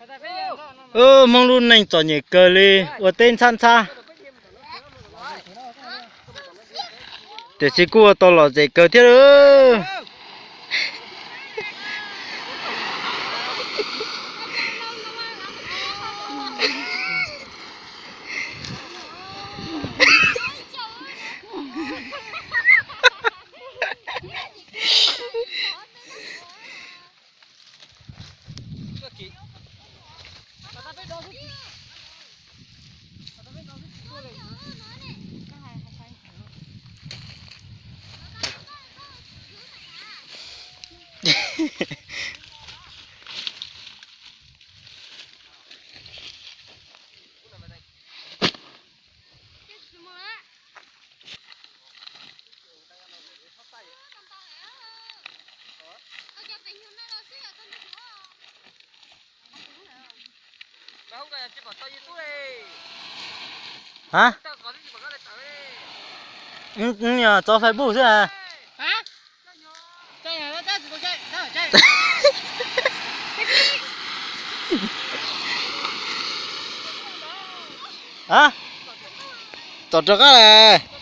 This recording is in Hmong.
Hmoob lub neej txom nyem kawg li, ua teb ntxhab ntxhab. Tiam sis kuj ua tau lom zem kawg thiab lauj. Hab, tso Facebook xwb. Hab, tso rov qab las.